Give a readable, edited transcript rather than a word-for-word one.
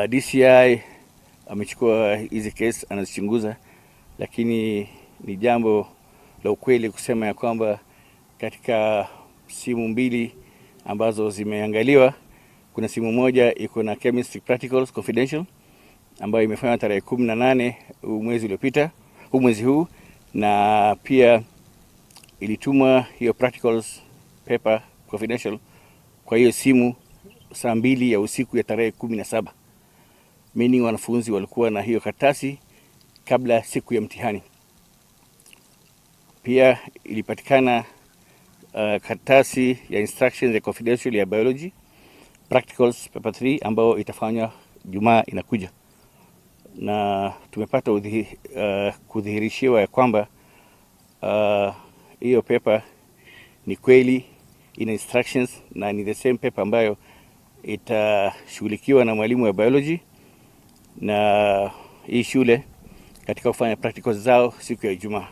DCI amechukua hizi kesi anazichunguza, lakini ni jambo la ukweli kusema ya kwamba katika simu mbili ambazo zimeangaliwa, kuna simu moja iko na chemistry practicals confidential ambayo imefanywa tarehe 18 huu mwezi uliopita, huu mwezi huu, na pia ilitumwa hiyo practicals paper confidential kwa hiyo simu saa 2 ya usiku ya tarehe 17, meaning wanafunzi walikuwa na hiyo karatasi kabla siku ya mtihani. Pia ilipatikana karatasi ya instructions ya confidential ya biology practicals paper 3 ambayo itafanywa Jumaa inakuja, na tumepata kudhihirishiwa ya kwamba hiyo paper ni kweli ina instructions na ni the same paper ambayo itashughulikiwa na mwalimu wa biology na hii shule katika kufanya practicals zao siku ya Ijumaa.